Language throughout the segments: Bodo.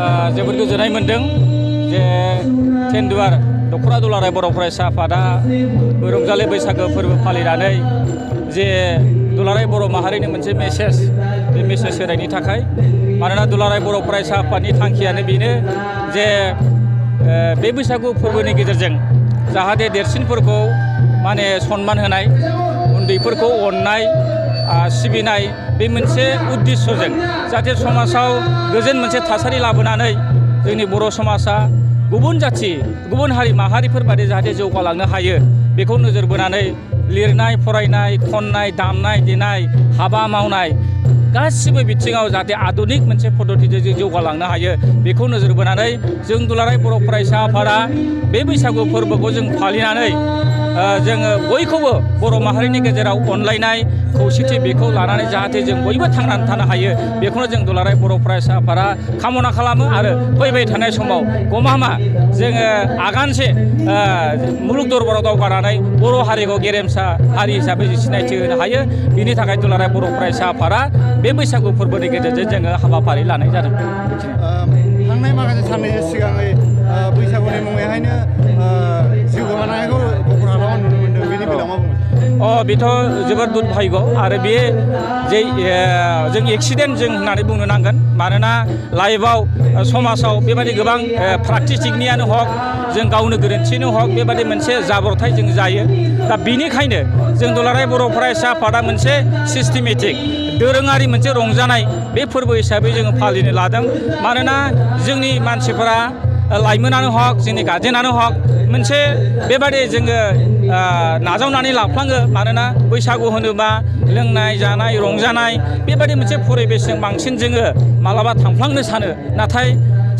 जोबोद गोजोननाय मोन्दों जे टेन्डुवार दख'रा दुलाराय बर' फरायसा आफादा रंजालि बैसागो फोरबो फालिनानै जे दुलाराय बर' माहारिनि मोनसे मेसेज बे मेसेज होनायनि थाखाय मानोना दुलाराय बर' फरायसा आफादनि थांखियानो बेनो जे बे बैसागु फोरबोनि गेजेरजों जाहाथे देरसिनफोरखौ माने सनमान होनाय उन्दैफोरखौ अननाय सिबिनाय बे मोनसे उद्देश्यजों जाहाथे समाजाव गोजोन मोनसे थासारि लाबोनानै जोंनि बर' समाजा गुबुन जाथि गुबुन हारि माहारिफोर बादि जाहाथे जौगालांनो हायो बेखौ नोजोर बोनानै लिरनाय फरायनाय खननाय दामनाय देनाय हाबा मावनाय गासिबो बिथिङाव जाहाथे आधुनिक मोनसे पद्धतिजों जों जौगालांनो हायो बेखौ नोजोर बोनानै जों दुलाराय बर' फरायसा आफादा बे बैसागु फोरबोखौ जों फालिनानै जोङो बयखौबो बर' माहारिनि गेजेराव अनलायनाय खौसेथि बेखौ लानानै जाहाथे जों बयबो थांनानै थानो हायो बेखौनो जों दुलाराय बर' फरायसा आफादा कामना खालामो आरो फैबाय थानाय समाव गमामा जोङो आगानसे मुलुग दरबाराव दावगानानै बर' हारिखौ गेरेमसा हारि हिसाबै सिनायथि होनो हायो बिनि थाखाय दुलाराय बर' फरायसा आफादा बे बैसागु फोरबोनि गेजेरजों जोङो हाबाफारि लानाय जादों। थांनाय माखासे साननैसो सिगाङै बैसागुनि मुङैहायनो जिउ गोमानायखौ क'क्राझाराव नुनो मोन्दों बेनि बेलायाव मा बुङो? बेथ' जोबोद दुर्भाग्य आरो बे जे जों एक्सिडेन्ट जों होननानै बुंनो नांगोन मानोना लाइफआव समाजाव बेबायदि गोबां प्रेक्टिसिंनियानो हक जों गावनो गोरोन्थिनो हक बेबायदि मोनसे जाब्रबथाय जों जायो दा बिनिखायनो जों दुलाराय बर' फरायसा आफादा मोनसे सिस्टेमेटिक दोरोङारि मोनसे रंजानाय बे फोरबो हिसाबै जोङो फालिनो लादों मानोना जोंनि मानसिफोरा लाइमोनानो हक जोंनि गार्जेनानो हक मोनसे बेबादि जोङो नाजावनानै लाफ्लाङो मानोना बैसागु होनोबा लोंनाय जानाय रंजानाय बेबादि मोनसे परिबेसजों बांसिन जोङो मालाबा थांफ्लांनो सानो नाथाय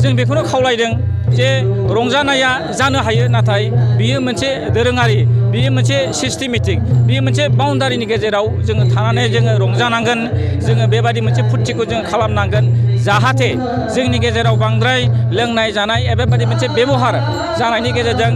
जों बेखौनो खावलायदों जे रंजानाया जानो हायो नाथाय बियो मोनसे दोरोङारि बियो मोनसे सिस्टेमेटिक बियो मोनसे बाउन्डारिनि गेजेराव जोङो थानानै जोङो रंजानांगोन जोङो बेबादि मोनसे फुरथिखौ जोङो खालामनांगोन जाहाथे जोंनि गेजेराव बांद्राय लोंनाय जानाय बेबायदि मोनसे बेबहार जानायनि गेजेरजों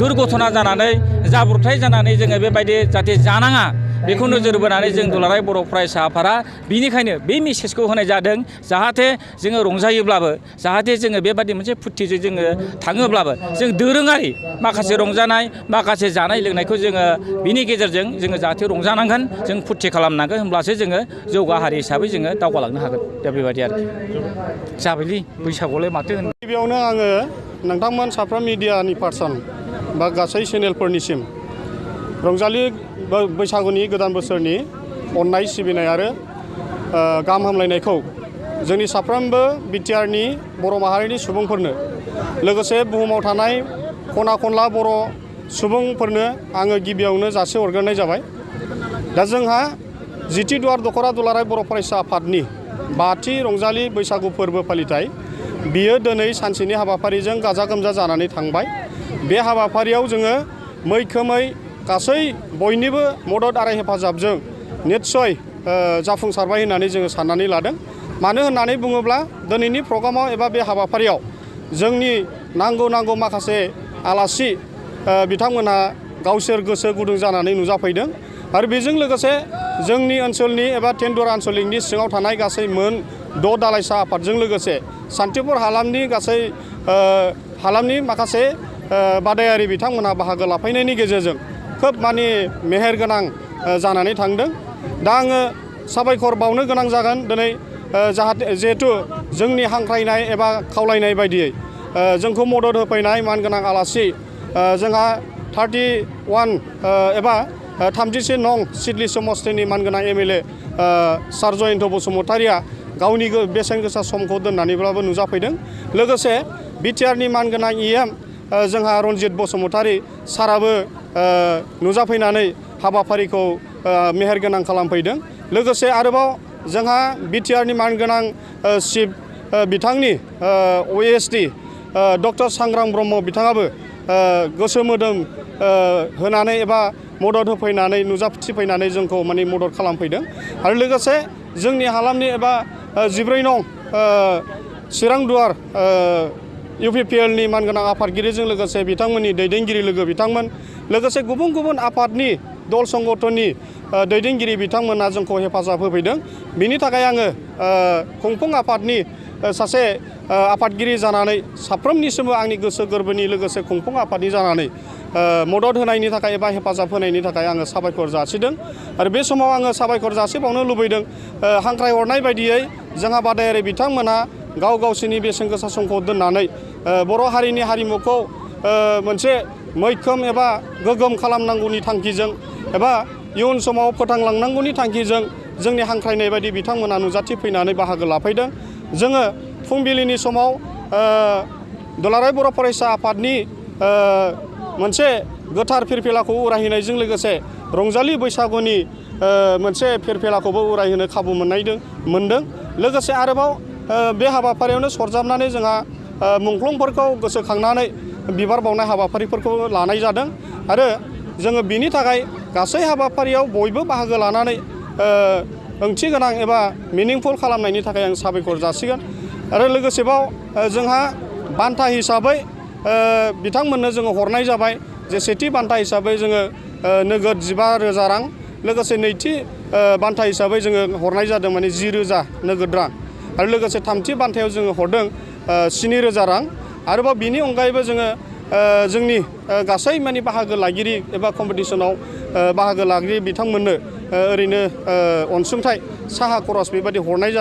दुर्घटना जानानै जाब्रबथाय जानानै जोङो बेबायदि जाहाथे जानाङा बेखौ नोजोर बोनानै जों दुलाराय बर' फरायसा आफादा बिनिखायनो बे मेसेजखौ होनाय जादों जाहाथे जोङो रंजायोब्लाबो जाहाथे जोङो बेबादि मोनसे फुरथिजों जोङो थाङोब्लाबो जों दोरोङारि माखासे रंजानाय माखासे जानाय लोंनायखौ जोङो बिनि गेजेरजों जोङो जाहाथे रंजानांगोन जों फुरथि खालामनांगोन होमब्लासो जोङो जौगा हारि हिसाबै जोङो दावगालांनो हागोन दा बेबायदि आरो जाबायलै बैसागुआवलाय माथो होनो। गिबियावनो आङो नोंथांमोन साफ्रोम मिडियानि पार्सन बा गासै चेनेलफोरनिसिम रंजालि बैसागुनि गोदान बोसोरनि अननाय सिबिनाय आरो गाहाम हामलायनायखौ जोंनि साफ्रोमबो बिटिआरनि बर' माहारिनि सुबुंफोरनो लोगोसे बुहुमाव थानाय खना खनला बर' सुबुंफोरनो आङो गिबियावनो जासिहरग्रोनाय जाबाय। दा जोंहा जिथि दुवार दख'रा दुलाराय बर' फरायसा आफादनि 5थि रंजालि बैसागु फोरबो फालिथाय बियो दिनै सानसेनि हाबाफारिजों गाजा गोमजा जानानै थांबाय। बे हाबाफारियाव जोङो मैखोमै गासै बयनिबो मदद आरो हेफाजाबजों निस्सय जाफुंसारबाय होननानै जोङो साननानै लादों। मानो होननानै बुङोब्ला दिनैनि प्रग्रामाव एबा बे हाबाफारियाव जोंनि नांगौ माखासे आलासि बिथांमोनहा गावसोर गोसो गुदुं जानानै नुजाफैदों आरो बेजों लोगोसे जोंनि ओनसोलनि एबा टेन्डुवार आनसलिकनि सिङाव थानाय गासै मोन 6 दालाइसा आफादजों लोगोसे सान्तिपुर हालामनि गासै हालामनि माखासे बादायारि बिथांमोनहा बाहागो लाफैनायनि गेजेरजों खोब माने मेहेरगोनां जानानै थांदों। दा आङो साबायखर बावनो गोनां जागोन दिनै जाहाथे जिहेथु जोंनि हांख्रायनाय एबा खावलायनाय बायदियै जोंखौ मदद होफैनाय मानगोनां आलासि जोंहा 31 एबा 37 नं सिडली समस्तिनि मानगोनां एमएलए सार जयन्त बसुमतारिया गावनि बेसेन गोसा समखौ दोननानैब्लाबो नुजाफैदों। लोगोसे बिटिआरनि मानगोनां इएम जोंहा रनजित बसुमतारि साराबो नुजाफैनानै हाबाफारिखौ मेहेरगोनां खालामफैदों। लोगोसे आरोबाव जोंहा बिटिआरनि मानगोनां चिफ बिथांनि ओएसडि डक्टर सांग्रां ब्रह्म बिथाङाबो गोसो मोदोम होनानै एबा मदद होफैनानै नुजाथिफैनानै जोंखौ माने मदद खालामफैदों। आरो लोगोसे जोंनि हालामनि एबा 14 नं चिरां दुवार इउपिपिएलनि मानगोनां आफादगिरिजों लोगोसे बिथांमोननि दैदेनगिरि लोगो बिथांमोन लोगोसे गुबुन आफादनि दल संगठननि दैदेनगिरि बिथांमोना जोंखौ हेफाजाब होफैदों। बिनि थाखाय आङो खुंफुं आफादनि सासे आफादगिरि जानानै साफ्रोमनिसिमबो आंनि गोसो गोरबोनि लोगोसे खुंफुं आफादनि जानानै मदद होनायनि थाखाय एबा हेफाजाब होनायनि थाखाय आङो साबायखर जासिदों आरो बे समाव आङो साबायखर जासिबावनो लुबैदों हांख्रायहरनाय बायदियै जोंहा बादायारि बिथांमोनहा गावसोरनि बेसेन गोसा समखौ दोननानै बर' हारिनि हारिमुखौ मोनसे मैखोम एबा गोगोम खालामनांगौनि थांखिजों एबा इयुन समाव फोथांलांनांगौनि थांखिजों जोंनि हांख्रायनाय बायदि बिथांमोना नुजाथिफैनानै बाहागो लाफैदों। जोङो फुंबिलिनि समाव दुलाराय बर' फरायसा आफादनि मोनसे गोथार फिरफिलाखौ उरायहोनायजों लोगोसे रंजालि बैसागुनि मोनसे फिरफिलाखौबो उरायहोनो खाबु मोनदों। लोगोसे आरोबाव बे हाबाफारियावनो सरजाबनानै जोंहा मुंख्लंफोरखौ गोसोखांनानै बिबार बावनाय हाबाफारिफोरखौ लानाय जादों आरो जोङो बिनि थाखाय गासै हाबाफारियाव बयबो बाहागो लानानै ओंथि गोनां एबा मिनिंफुल खालामनायनि थाखाय आं साबायखर जासिगोन आरो लोगोसेबाव जोंहा बान्था हिसाबै बिथांमोननो जोङो हरनाय जाबाय जे सेथि बान्था हिसाबै जोङो नोगोद 15,000 रां लोगोसे नैथि बान्था हिसाबै जोङो हरनाय जादों माने 10,000 नोगोद रां आरो लोगोसे थामथि बान्थायाव जोङो हरदों 7,000 रां आरोबाव बिनि अनगायैबो जोङो जोंनि गासै माने बाहागो लागिरि एबा कम्पिटिसनाव बाहागो लागिरि बिथांमोननो ओरैनो अनसुंथाइ साहा खरस बेबायदि हरनाय जादों।